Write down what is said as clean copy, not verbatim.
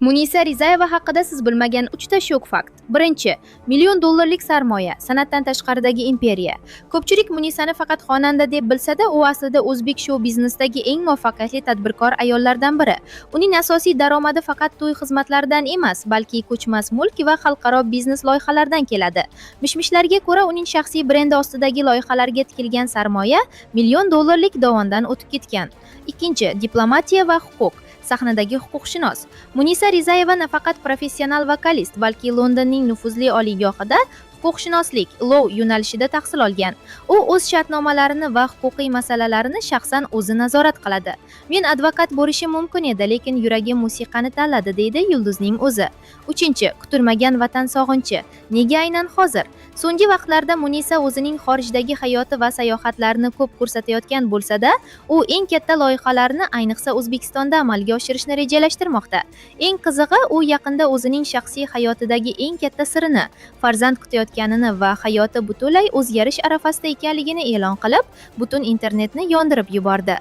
Munisa Rizayeva haqida siz bilmagan 3 ta shok fakt. Birinchi, million dollarlik sarmoya, san'atdan tashqaridagi imperiya. Ko'pchilik Munisani faqat xonanda deb bilsa-da, u aslida o'zbek shou biznesidagi eng muvaffaqiyatli tadbirkor ayollardan biri. Uning asosiy daromadi faqat to'y xizmatlaridan emas, balki ko'chmas mulk va xalqaro biznes loyihalaridan keladi. Mishmishlarga ko'ra, uning shaxsiy brendi ostidagi loyihalarga tikilgan sarmoya million dollarlik dovondan o'tib ketgan. Ikkinchi, diplomatiya va huquq. Sahnadagi huquqshunos. Munisa Rizayeva nafaqat professional vokalist, balki Londonning nufuzli oliygohida huquqshunoslik law yo'nalishida tahsil olgan. U o'z shartnomalarini va huquqiy masalalarini shaxsan o'zi nazorat qiladi. "Men advokat bo'lishim mumkin edi, lekin yuragim musiqani tanladi", deydi yulduzning o'zi. Uchinchi, kutilmagan vatan sog'inchi. Nega aynan hozir? So'nggi vaqtlarda Munisa o'zining xorijdagi hayoti va sayohatlarini ko'p ko'rsatayotgan bo'lsa-da, u eng katta loyihalarini ayniqsa O'zbekistonda amalga oshirishni rejalashtirmoqda. Eng qizig'i, u yaqinda o'zining shaxsiy hayotidagi eng katta sirini, farzand kutayotganini va hayoti butunlay o'zgarish arafasida ekanligini e'lon qilib, butun internetni yondirib yubordi.